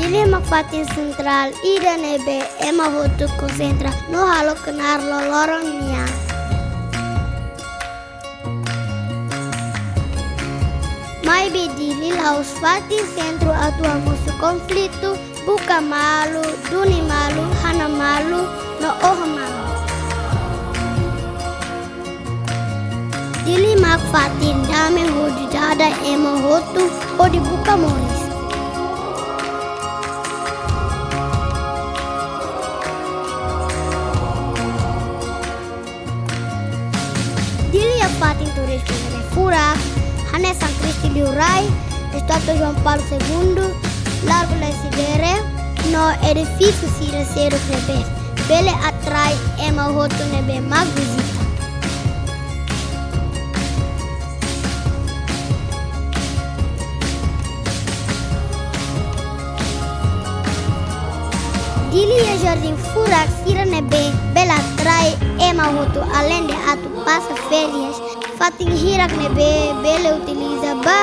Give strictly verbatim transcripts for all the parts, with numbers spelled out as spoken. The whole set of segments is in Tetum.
Dili mak fatin sentrál ida ne'ebé ema hotu konsentra no halo knaar loroloron nian. Maibé Dili la'ós fatin sentru atu hamosu konflitu, buka malu, duni malu, hana malu, no oho malu. Dili mak fatin dame hodi dada ema hotu hodi buka moris. Dili iha fatin turístiku ne'ebé furak, hanesan Kristu Liurai, estátua João Paulo Segundo, Largo Lecidere, no edifísiu sira seluk ne'ebé bele atrai ema hotu ne'ebé mak vizita. Dili iha jardín furak sira ne'ebé bele atrai ema hotu, aleinde atu pasa férias, fatin hirak ne'ebé bele utiliza ba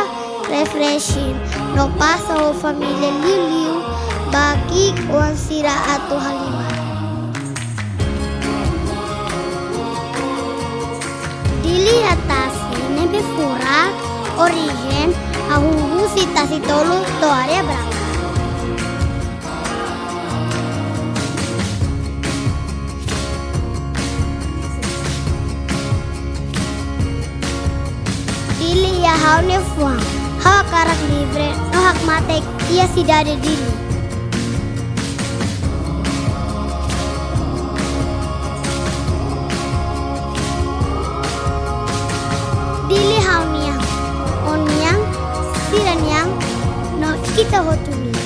refreshing no pasa ho família liuliu ba ki'ik-oan sira atu halimar. Dili iha tasi ne'ebé furak, orijen hahú husi Tasi Tolu to'o Areia Branca. Dili iha ha'u-nia fuan. Ha'u hakarak livre no hakmatek iha sidade Dili. Dili ha'u-nian, ó-nian, sira-nian, no ita hotu nian.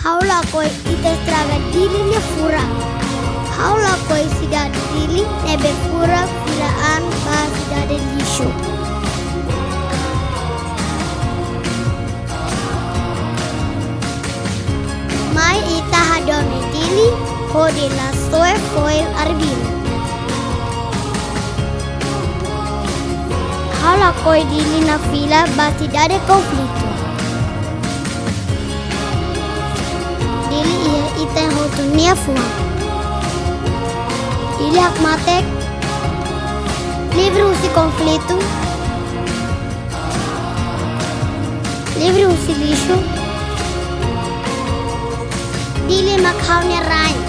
Ha'u lakohi ita estraga Dili nia furak. Ha'u lakohi sidade Dili ne'ebé furak fila an ba sidade lixu. Mai ita hadomi Dili hodi la soe fo'er arbiru. Ha'u lakohi Dili nia fila ba sidade konflitu. Dili iha ita hotu nia fuan. Dili hakmatek, livre husi konflitu, livre husi lixu. Dili mak ha'u-nia rain.